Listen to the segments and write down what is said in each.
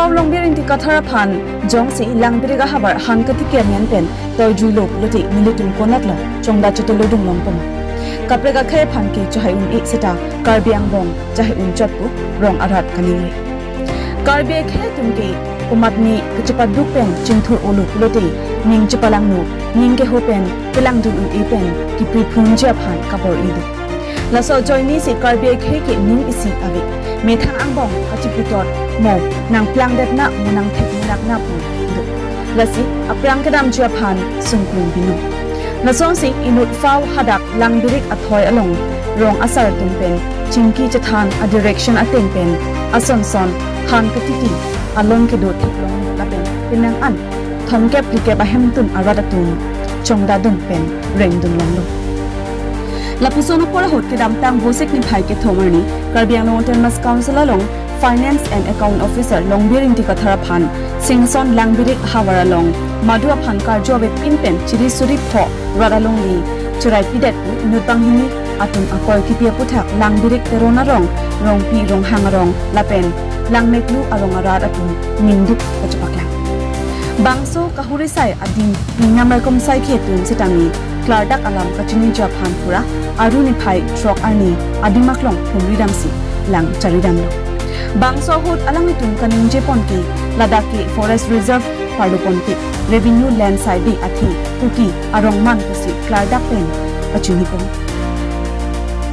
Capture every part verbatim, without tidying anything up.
Longbir Ingti Kathar aphan jongsi Langbirik ahavar han katiki amen pen toijuilo pulote nelitum konatlo chongdat chotelo dunlongpo ma? Kaprek akhei aphan ke chehai un-e seta Karbi angbong chehai unchot pu rong arat kaningri. Karbi akhei atum ke komatne kachepaduk pen chingthur-olo pulote ning chepalangno, ning keho pen kelangdun un-e pen kipri phunji aphan kabor-i do. Laso ajoinesi Karbi akhei ke ning isi ave. Methang angbong kachiputot mo nangplangdetna mo nangthek munak na pu do. Lasi aphrang kedamji aphan sungkun binong. Lasonsi inut phau hadak Langbirik athoi along rong asar atum pen chingki chethan a-direction ateng pen asonson han katiti alon kedo theklong lapen penang an thomkep phlikep ahemtun arat atum chongdadun pen rengdunlonglo. Lapuson apor ahut kedamtang Vosik niphai kethom arni Karbi Anglong Autonomous Council along Finance and Account Officer Longbir Ingti Kathar aphan Singson Langbirik havar along madu aphan karju avepin pen chiri suri pho rat alongli choraipidet pu inut banghini atum akoi kipi aputhak Langbirik Teron arong, Rongpi Ronghang arong lapen Langmeklu arong arat atum ningduk kachepaklang. Bangso kahurisai adim Ningnam Raikom Saikhi atum setame klardak alam kachiniji aphan pura Aru niphai throk arni adim aklong humridamsi lang charidamlo. Bangso ahut alanglitum kaningjepon ke ladak ke Forest Reserve parloponte, revenue land side athe Kuki arong man pusi klardak pen kachinipon.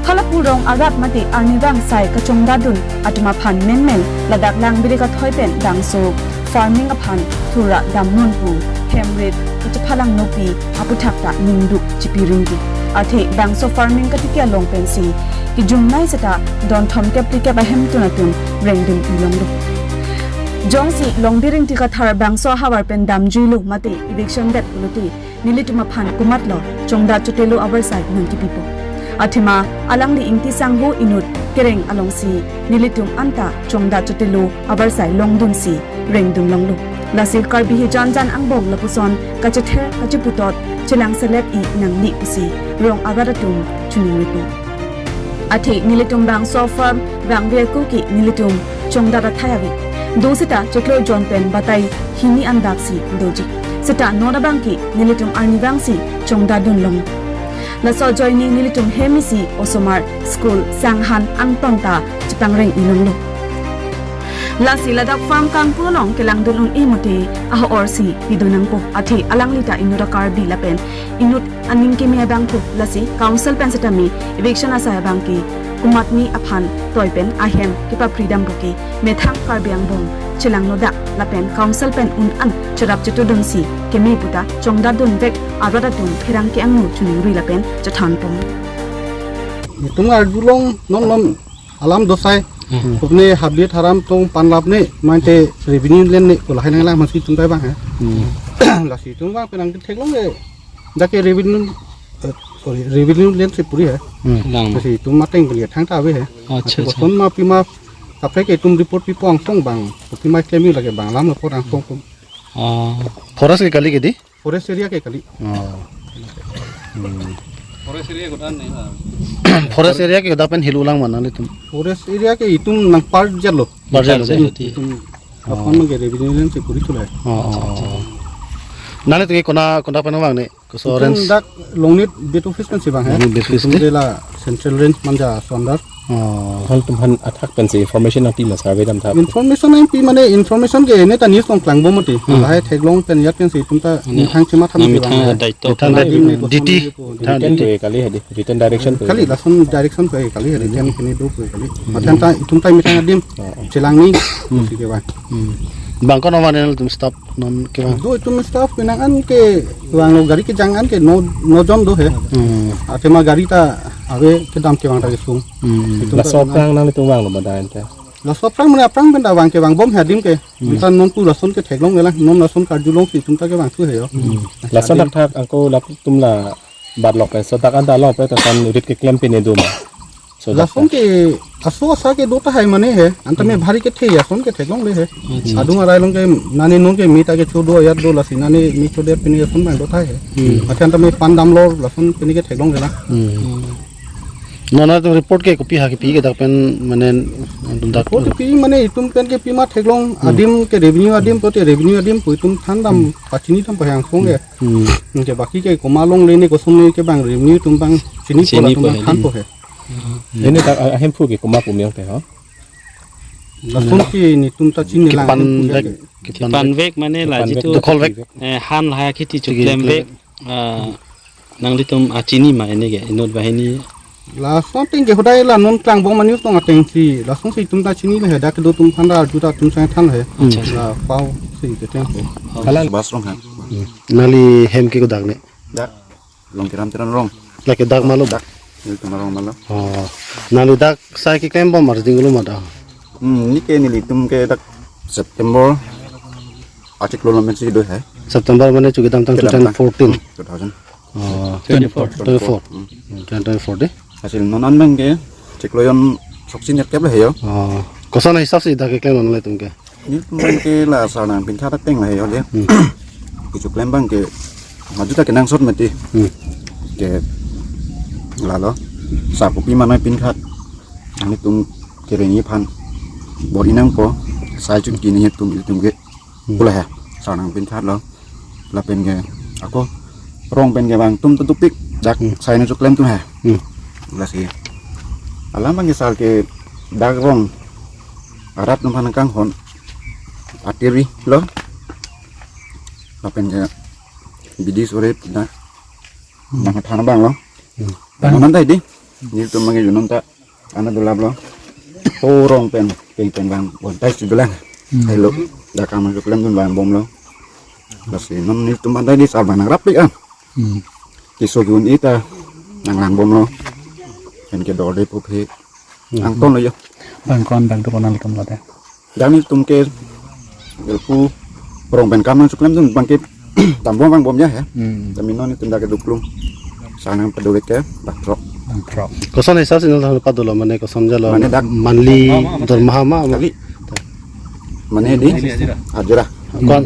Halapu rong arat mate arnivang sai kachongdadun atum aphan menmen ladak Langbirik athoi pen bangso farming aphan thura damnon pu hemrit kachephalang nopi aputhak ta ningduk chipiringdi. Athe bangso farming katiki along pensi kijumnai seta don thomkep phlikep ahemtun atum rengdun-i longlo. Jongsi Longbir Ingti Kathar bangso ahavar pen damjuilo mate eviction det pulote nelitum aphan komatlo chongdat chotelo avarsai nangkipipo? Athema alangli Ingti sangho inut kereng alongsi nelitum anta chongdat chotelo avarsai longdunsi rengdunlonglo. Lasi Karbi hijan jan angbong lapuson kachether kachiputot chelangselet-i nangne pusi rong arat atum chiningripo. Athe nelitum bangso farm vangve ako ke nelitum chongdat athai ave. Do seta chiklo jon pen batai hini andaksi doji. Seta non abang ke nelitum arnivangsi chongdadunlong. Laso ajoine nelitum hem isi osomar school sanghan angton ta chepangreng-i longlo. Lasi ladak farm kangpu along kelangdun un-e mate ahorsi pidun nangpo. Athe alangli ta inut a-Karbi lapen inut aning keme abang pu, lasi council pen setame eviction asai abang ke komatne aphan toi pen ahem kepapridam pu ke methang Karbi angbong chelangnodak lapen council pen un-an cherap chetudunsi keme puta chongdadunvek arat atum pherangke angno chiningri lapen chethanpon. Itum arjulong non non alam dosai. Hmm. Kopine habit haram tong panlap ne, mate revenue land ne, ko lahai nanglang masi itum tai bang he. Hmm. Lasi itum bang penang theklong ke. Dak ke revenue, eh, sorry, revenue land si puri he. Hmm. Lang. Lasi itum mateng beli thangta ave he. Acha, acha. Koson ma pima kaprek ke itum report pipo angsong bang. Pima klem lake bang lam report angsong tum. Ah. Forest ke kali ke di? Forest area ke kali. Oh. Hmm. Forest area ke kodak pen hilu lang mana nelitum? Forest area ke itum nang par jalo. Par jalo, par jalo, ti. Itum aphan mang ke revenue land si puri thulai. Oh, oh, oh. Nanglitum ke kona, kona pen vang ne? Koso itum range? Dak Longnit beat office pensi vang he. Longnit beat office itum ne? De la central range manja sondar. Oh. Hal tum han athak pensi information nangpi ma survey dam thap. Information nangpi mane information ke ne ta news along klangbom mati. Hmm. Lahai theklong pen yat pensi itum ta ne, methang chima tham nang si methang bang. Daito methang kena daito. Adim ne D T. Koson ne ko. Thang written D T. Pe kali hadi. Written direction pe. Kali lason direction pe kali hadi. Hmm. Ken kene do pe kali. Hmm. Matan ta itum ta methang adim. Oh, oh. Chelang ni. Hmm. Si ke bang. Hmm. Bang kono mane nelitum staff non kevang? Do itum staff penang an kevanglo, gari kejang an ke no, no jon do he. Hmm. Athema gari ta ave kedam kevang ta kesung. Hmm. Itum ta laso aphrang nanglitum vanglo ma da ante? Laso aphrang mane aphrang pen ta vang kevangbom he adim ke. Hmm. Itum ta non pu lason ke theklong kelang, non lason karjulongsi itum ta kevangthu he yo. Hmm. Laso adim thakthak ako lapu tum la bat lok pen, so dak anta lok pen ta san rit keklem pine do ma? So dak lason ta ke aso asa ke do tahai mane he, anta me, hmm, bhari kethe ason ke theklongle he. Acha, adung, acha, arai along ke nane non ke me ta kecho do ayat do lasi nane me chodet pine ason bang do tahai he. Hmm. Acha anta me pan damlo lason pine ke theklongle na. Hmm. Hmm. Non atum report ke kopi ha kepi ke dak pen mane dak. Report kepi mane itum pen kepi ma theklong, hmm, adim ke revenue adim pote revenue adim pu itum thandam, hmm, pachini tam pahang song ke. Hmm. Ke baki ke komat longle ne kosonne ke bang revenue itum bang chini, chini pola itum pahang than po he. Ini dak, ah, hemphu ke komat pu meyang te ha? Lason ke netum ta chini lang. Kepanvek, kepanvek. Kepanvek mane la kepanvek jitu, dokhol vek, eh, han lahai akhiti, chigi choklem vek. Ah, nanglitum achini ma ini ke, inut banghini. Lason ateng ke hodai la non klangbom ma news tong atengsi. Lasonsi itum ta chini le he, dak kedo atum aphan ta arju ta atum sang than he. Acha. La pau si ke teng. Kalang. Bas rong ha. Nangli hem ke kodak ne? Dak. Longkiram Teron arong. Lake dak ma lo? Dak. Nelitum arong ma lo. Oh. Nangli dak sai keklem bom arjing lo ma dak? Hmm, ini ke nelitum ke dak September achiklo lo mensi do he. September mane chu kedamtang kedamtang two thousand fourteen. Hmm, two thousand. Oh. Twenty-four. Twenty-four. Hmm. Twenty twenty-four de. Hasil non an abang ke chiklo jon throksi nerkep le he yo. Oh. Koson hisap si dak keklem lo nanglitum ke? Nelitum abang ke la sar nangpinkhat ateng la he yo de. Hmm. Kechoklem abang ke madu ta kenangsot mati. Hmm. Ke lalo sar kopi ma nangpinkhat. Nelitum kereng-i aphan bor-i nangpo, sai chun kini atum itum ke. Hmm. Pu la he, sar nangpinkhat lo. Lapen ke ako rong pen ke bang atum ta dopik dak, hmm, sai nangchoklem atum he. Hmm. Lasi alam abang ke sar ke dak rong arat atum aphan nangkanghon atiri lo. Lapen ke bidi sore dak, hmm, nangthan abang lo. Hmm. Bang non ta di. Nelitum abang ke ju non ta ana dulap lo. O rong pen, pen pen bang bontai si dolang. Hmm. Helo, dak kam choklem atum bang bom lo. Lasi non nelitum aphan ta di sar bang nangrap pik ah. Hmm. Keso ke-un-e ta nanglang bom lo. Pen ke dorde pu phe. Hmm. Angton lo yo. Bang ko-an bang dokok nanglitum lo de? Dak nelitum ke elpu rong pen kam nangchoklem atum abang ke tambom bang bom ya he. Hmm. Tame non nelitum dak ke duklung. Sar nangpadovek ke bang throk. Bang throk. Koson hisap si nangli pado lo mane koson jalo? Mane dak monthly dormaha ma, ma? Kali. Mane di? Hajira. Hajira. Ko-an,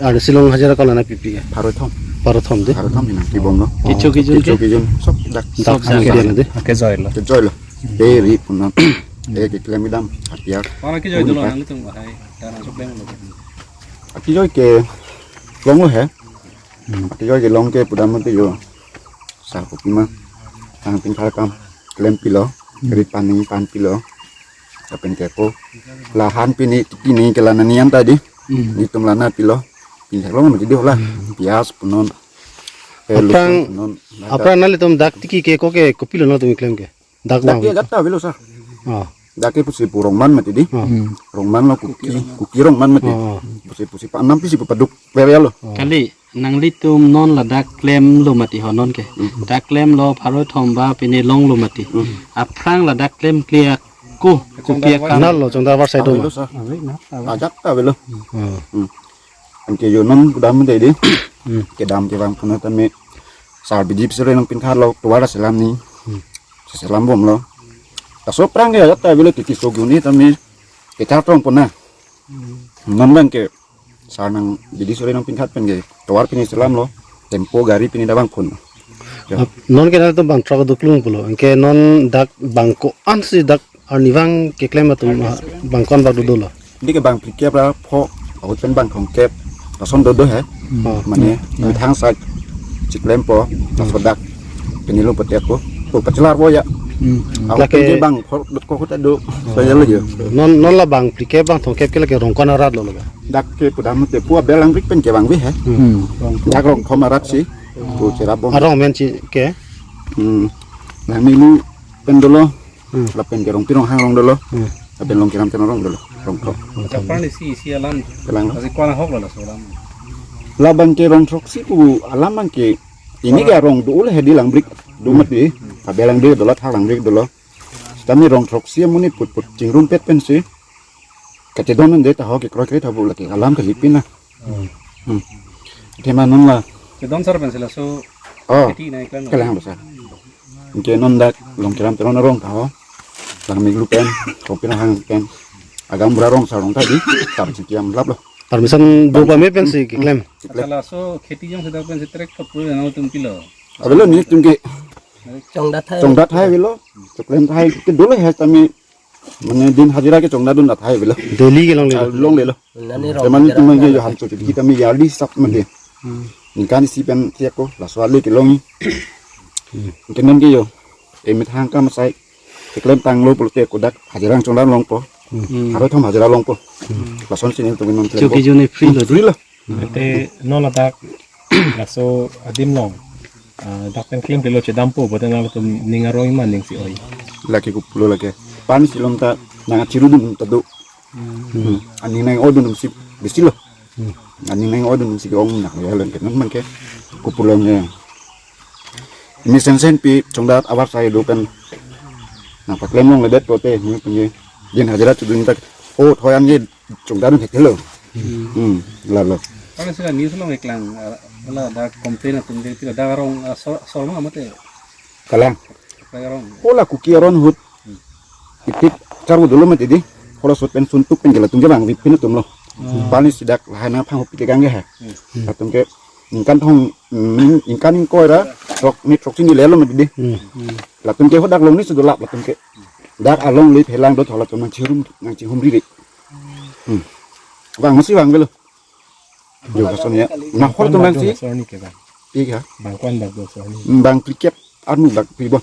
ah, Shillong hajira ko-an nangpipi ke? Pharo thom. Pharo thom de? Pharo thom nangpi bom lo. Kecho kejun ke? Kecho kejun. Sok dak. Dak sok sang dak ke dia lo de? Kejoi lo. Kejoi lo. Beri punon. Eh, keklem kedam. Hatiar. Mana kejoi dolo nanglitum bahai. Darang choklem lo. Kejoi ke longlo he. Hmm. Kejoi ke long ke pudam mati yo. Sar kopi ma nangpinkhat akam klem pilo. Hmm. Rit pani pan pilo. Lapen ke ko la han pini, pini ke la nani an ta di. Hmm. Nelitum la na pilo. Pini lo mati di ho la. Hmm. Pias punon. Eh, aphrang, losong punon. Aphrang nanglitum dak tiki ke ko ke kopilo nangtum keklem ke? Dak dak ma ke wi. Dak ta avelo sar. Ah. Dak ke pusi pu rongman mati di. Ah. Hmm. Rongman lo kuki, kuki rongman mati. Ah. Pusi, pusi pa anam pisi pu paduk. Very lo. Ah. Kali, nanglitum non ladak klem lo mati ho non ke. Hmm. Dak klem lo pharo thom ba pine long lo mati. Hmm. Aphrang ladak klemkle ako, kopi akam? Nal lo, chongdar var sai do. Avelo sar. Ajat ta avelo. Ah. Hmm. Anke yo non kedam de di. Hmm. Kedam ke bang punon tame sar bidi sore nangpinkhat lo tovar selam ni. Hmm. Selam bom lo. Laso aphrang ke ajat ta avelo tiki sogun ni tame kechartong pona. Hmm. Non abang ke sar nang bidi sore nangpinkhat pen ke tovar pini selam lo. Tempo gari pini da bang phun. Ya. Ap-, non ke nangtum bang throk duklung pulo. Anke non dak bang ko-an si dak arnivang keklem atum, ah, bang ko-an bak dodolo? Di ke bang phlikep ra pho, ahut pen bang thomkep. Lason dodo he. Hmm. Oh. Mane, hmm, thang sak chiklempo, hmm, laso dak. Pini lo pati ako. Oh, pachelar bo ya. Hmm. Ahut lake pen ke bang pho dot ko kota do. Oh. Saya lo yo. Non, non la bang phlikep bang thomkep ke lake rong ko-an arat lo lo ba? Dak ke pudam te pu Abel Langbrik pen ke bang wi he. Hmm. Dak Rongkhom arat si. Pu cherap bom. Arong men si ke? Hmm. Nang milu pen dolo. Hmm. Lapen ke Rongpi Ronghang arong dolo. Hmm. Lapen Longkiram Teron arong dolo. Rongkhom. Chapar ni si, si alam. Kelang. Kasi ko-an ahok lo laso alam. Labang ke rong throksi pu alam abang ke ini ke arong do le he di Langbrik do mati. Abel Langbrik dolo, thak Langbrik dolo. Sitame rong throksi amonit put put chingrumpet pensi kachedon an de ta ho kekroi kroi ta bu lake alam kali pin na. Hmm. Hmm. Athema non la. Chedon sar pensi laso. Oh. Kheti nangklang. Kelang lo sar. Anke non dak Longkiram Teron arong ta ho. Langmiklu pen, Rongpi Ronghang pen. Agaonbura rong sar rong ta di. Tar si kiam lap lo. Permission do pame pensi keklem. Keklem. Laso kheti jongsi dak pensi trek kapur nangtum pilo? Avelo nelitum ke Chongdat hai. Chongdat hai avelo. Choklem hai ke dolo hai tame. Mane din hajira ke chongdat dun athai avelo. Daily ke longle. Ah, longlelo. Nani rong Teman hajira teman ke na. Yo han chot ki tame yearly sap mate. Ningkan isi pen tiak ko laso ale kelongji. Kenon ke yo. Emethang kam sai. Keklem tanglo pulote kodak hajira chongdat longpo. Haro thom hajira longpo. Lason sini tuh non Choki jone free lo. Free lo. Ate non ladak laso adim along, ah, dak pen klemklelo chedampo, bote nangtum ning arong ma ning si-oi. Lake kopulo lake. Pan silom ta nang chiru dun ta do. Hmm. Aning nang-o dun si besi lo. Aning nang-o dun si ong nak ya len kenon man ke. Kopulo ne. Ini sensen pi chongdat abar sai do kan. Nangpaklem longledet pote ni punya. Din hajira chudun tak. Oh, thoyan ye chongdat thek lo. Hmm, lalo. Kalau sila news along iklang, ah, ala dak complain atum de, tidak ada orang, ah, sol, sol ma mate. Kalang. Ada orang. Hola Kuki aron ahut. Ipik charbo dolo mati di. Hola sot pen suntuk pen gela tungge bang vipin atum lo. Pani sidak lahai nangphang hopi tegang ge ha. Latum ke ningkan thong, mm, ningkan ingkoi ra throk ni throk chini lelo mati di. Latum ke hodak long ni sudolap latum ke. Dak along le phelang do thola tum nangchirum nangchihumri ri. Hmm. Bang masi bang avelo. Jo kason ya. Nah, hol tum bang si. Sorni ke bang. Iya. Bang kwan bang do sorni. Bang cricket armu bang pi bo.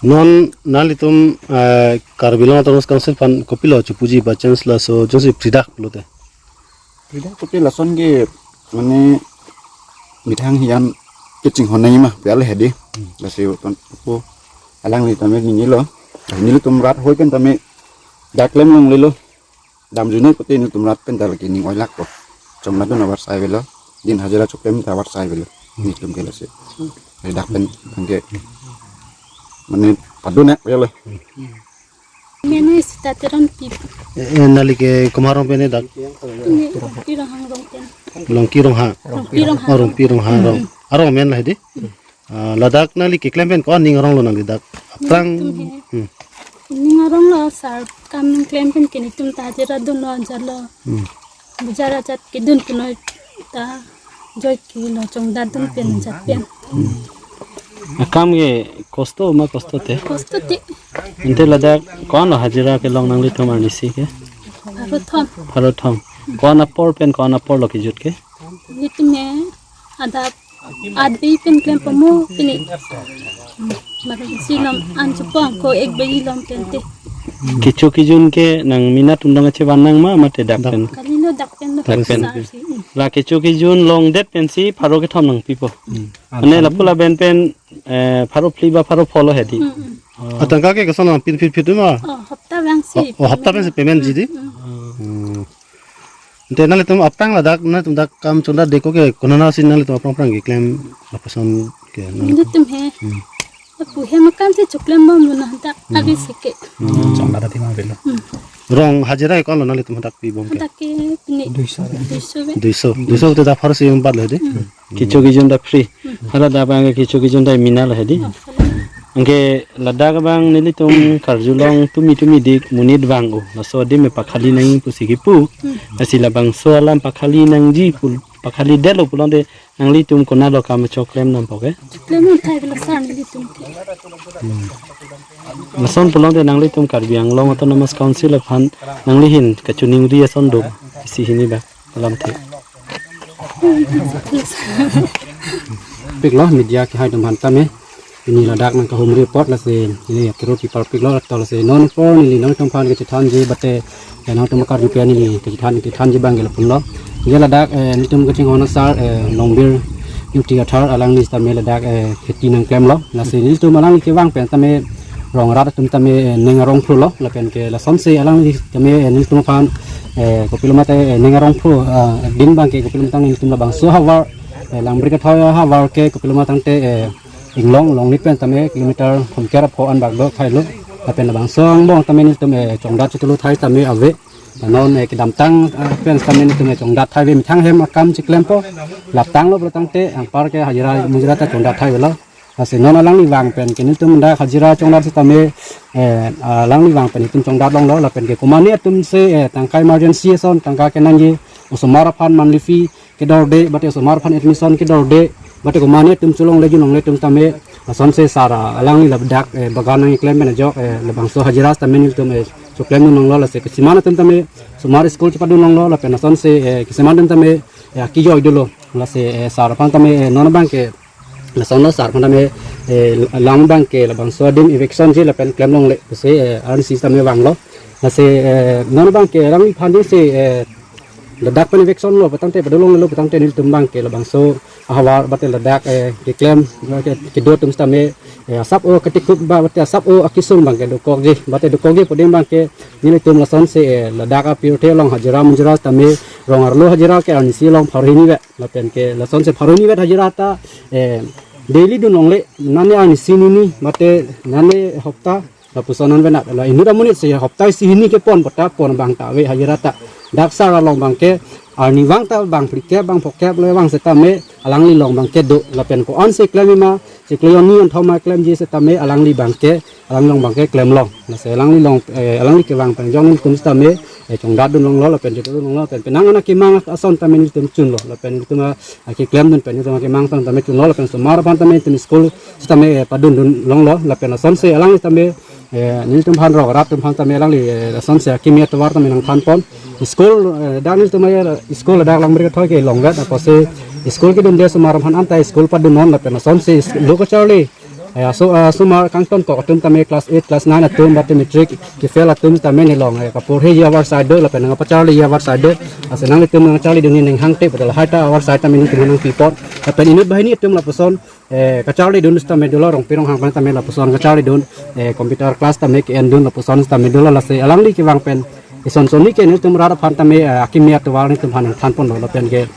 Non nanglitum, eh, Karbi Anglong Autonomous Council aphan kopilo chopuji by chance laso jongsi fridak pulote. Fridak pulote lason ke mane methang hiyan kechinghon nangji ma piale hedi. Lasi uton po alangli tame ningilo. Nelitum rat hoi pen tame dak klem longlelo. Damjunoi pulote nelitum rat pen ta lake ning oilak po. Chongdat dun abar sai avelo. Din hajira choklem ta abar sai avelo. Nelitum ke lasi. Dak pen tangke. Mane padun ya avelo. Mene sita Teronpi. Eh, eh, nangli ke komat arong pen dak. Ini Rongpi Ronghang arong pen. Longki Ronghang. Rongpi Ronghang. Oh, Rongpi Ronghang arong. Arong amen la hedi. Ah, ladak nangli keklem pen ko-an ning aronglo nangli dak? Aphrang. Nelitum he. Hmm. Ning aronglo sar kam nangklem pen ke nelitum ta hajira dunlo ajatlo. Hmm. Bajar ajat kedun punoi ta joi kilo chongdat dun pen ajat pen. Hmm. Akam ke kosto ma kosto te? Kosto te. Ante ladak ko-anlo hajira kelong nanglitum arnisi ke? Pharo thom. Pharo thom. Ko-an apor pen ko-an aporlo kejut ke? Nelitum he adap Advi pen klem pamo pini. Mari si lom an chupong ko ek baji lom pen te. Kecho kejun ke nang mena atum dang chevan nang ma mate dak pen? Kalilo dak pen lo. Dak pen. Sar si. La kecho kejun longdet pensi pharo kethom nangpipo. Ane lapu laben pen, eh, pharo phli ba pharo pholo hedi. Atangka ke koson nangpin phit phit ma? Oh, hapta abang si. Oh, hapta abang si payment ji di? Hmm. Ante nanglitum aphrang ladak, nanglitum dak kam chongdat deko ke konana si nanglitum aphrang aphrang keklem lapuson ke nanglitum? Nelitum he. Hmm. Lapu hem akam si choklem bom lo na dak agi seke. Chongdat ati ma avelo. Hmm. Rong hajira ko-anlo nanglitum dak pibom ke? Dak ke pini. Duiso. Duiso be. Duiso. Duiso te dak pharo si empat lo de. Hmm. Kecho kejun dak free. Hala dak abang kecho kejun dak mena lo hedi. Anke ladak abang nelitum karjulong tumi tumi dik monit vang-o. Laso adim pakhali nang pusi kipu. Lasi labangso alam pakhali nangji pul, pakhali detlo pulote nanglitum konatlo kam choklem nangpo ke? Choklem nang thai bela san nelitum ke. Lason pulote nanglitum Karbi Anglong Autonomous Council aphan nangli ahin kachiningri ason do isi hini ba. Alam the. Piklo media kehai atum aphan tame. Pini ladak nangkahumri apot lasi neli akero kipar piklo to lasi non apor neli nangtum aphan kachethanji bate ya nangtum akar jupian neli kachethan kachethanji abang ke lapunlo. Ya ladak, eh, nelitum kachinghon asar, eh, Longbir Youth Athar alangli tame ladak, eh, kheti nangklemlo. Lasi nelitum alang kevang pen tame rong rat atum tame, eh, ning arong phrulo lapen ke lasonsi alangli tame, eh, nelitum aphan, eh, kopilo mate, eh, ning arong phru, ah, din abang ke kopilo mate nelitum labangso ahavar, eh, Langbri Kathoi ahavar ke kopilo mate tangte, eh, inglong longle pen tame kilometer thomkep apho an bak do thailo lapen labangso angbong tame nelitum, eh, chongdat chotulu thai tame ave. Non, eh, kedamtang, eh, pen tame nelitum, eh, chongdat thai ave methang hem akam chiklempo. Laptanglo pulo tangte anpar ke hajira mujira ta chongdat thai avelo. Lasi non alangli vang pen ke nelitum dak hajira chongdat sitame, eh, alangli vang pen itum chongdat longlo lapen ke komane atum si, eh, tangka emergency ason tangka kenangji osomar aphan monthly fee kedorde bate osomar aphan admission kedorde bate komane atum cholongle junlongle atum tame Lasonsi sir alangli ladak, eh, bagan nangklem pen ajok, eh, labangso hajira tame nelitum, eh, choklem dun longlo, lasi kisiman atum tame osomar school chepadun longlo, lapen lasonsi, eh, kisiman atum tame, eh, akijoi dolo, lasi, eh, sir aphan tame, eh, non abangke, lasonlo sir aphan tame, eh, alam abangke labangso adim eviction ji lapen klem longle pusi, eh, arnisi tame vanglo. Lasi, eh, non abangke alangliphan disi, eh, ladak pen eviction lo putangte, padun longlo putangte nelitum abangke labangso ahavar mate ladak, eh, keklem, eh, ke-, kedo atum tame, eh, asap o ketikuk ba mate asap o akesung abangke dokokji, mate dokokji pu adim abangke nelitum lasonsi, eh, ladak apirthe along hajira munjira tame rong arlo hajira ke arnisi along pharo hini vet, lapen ke lasonsi pharo hini vet hajira ta, eh, daily dun longle, nane arnisi hini mate nane hopta, lapuson an vet na, la inut amonit si hopta isi hini kepon pota pon abang ta ave hajira ta. Dak sir along abangke arnivang ta bang phlikep bang phokep le vang setame alangli along abangke do, lapen ko-an si klem ma, chiklo hini anthom ma klemji setame alangli abangke, alangli along abangke klem long. Lasi alangli along, eh, alangli kevang pen jong nelitum setame, eh, chongdat dun longlo lapen chedun longlo lapen penang an akemang ason tame nelitum chunlo, lapen nelitum a, akeklem dun pen nelitum akemang ason tame chunlo, lapen osomar aphan tame nelitum school setame, eh, padun dun longlo, lapen lasonsi alangli tame, eh, nelitum aphan rong arat atum aphan tame alangli, eh, lasonsi akimi atovar tame nangthanpon. School, eh, dak nelitum, eh, school dak Langbri Kethoi kelong vet, apotsi school kedunde osomar aphan anta school padun non lapen lasonsi is-, lo kacharli, eh, aso, ah, osomar kangtonkok atum tame class eight, class nine atum mate matric kefail atum tame nelong, eh, kaporheji ahavar si do lapen nangpacharliji ahavar si do. Lasi nanglitum nangcharli dun neng hangte pu ta lahai ta ahavar si tame nelitum nangpipon. Lapen inut banghini atum lapuson, eh, kacharli dun setame dolo, Rongpi Ronghang aphan tame lapuson kacharli dun, eh, computer class tame ke-en dun lapuson setame dolo, lasi alangli kevang pen ison sonni ke nelitum rat aphan tame, eh, akimi atovar nelitum aphan nangthanponlo lapen ke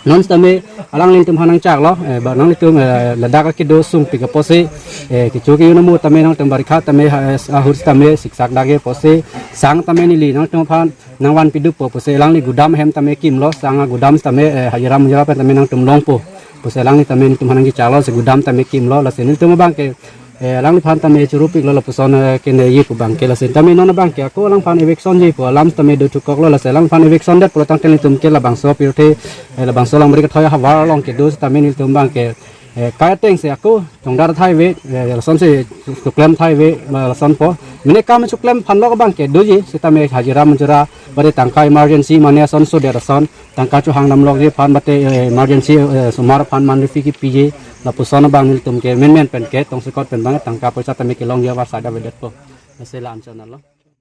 non setame alangli nelitum aphan nangchaklo, eh, ba nanglitum, eh, ladak akedo sungpik apotsi, eh, kecho ke-un amo tame nangtum barikha tame ha, eh, ahut tame siksak dage apotsi sang tame neli nangtum aphan nangvan pidupo pusi alangli gudam ahem tame kimlo, sang agudam tame, eh, hajira munjira pen tame nangtum longpo pusi alangli tame nelitum aphan nangkechaklo, si gudam tame kimlo, lasi nelitum abangke, eh, alangliphan tame churupiklo lapuson, eh, keneji pu abangke, lasi tame non abangke ako alangphan eviction ji pu alam tame do chukoklo, lasi alangphan eviction det pulo tangte nelitum ke labangso apirthe, eh, labangso Langbri Kethoi ahavar along kedo setame nelitum abangke, eh, kai ateng si ako chongdat thai ave, eh, lasonsi choklem thai ave, la-, lasonpo. Mane kam choklem aphan lok abangke doji setame hajira munjira, bade tangka emergency mane asonso det ason tangka chohang damlokji aphan mate, eh, emergency, eh, osomar aphan monthly fee kepiji, lapuson abang nelitum ke menmen pen ke tongsekot pen abang tangka poisa tame kelongji ahavar si avedet po. Lasi la-an channel lo.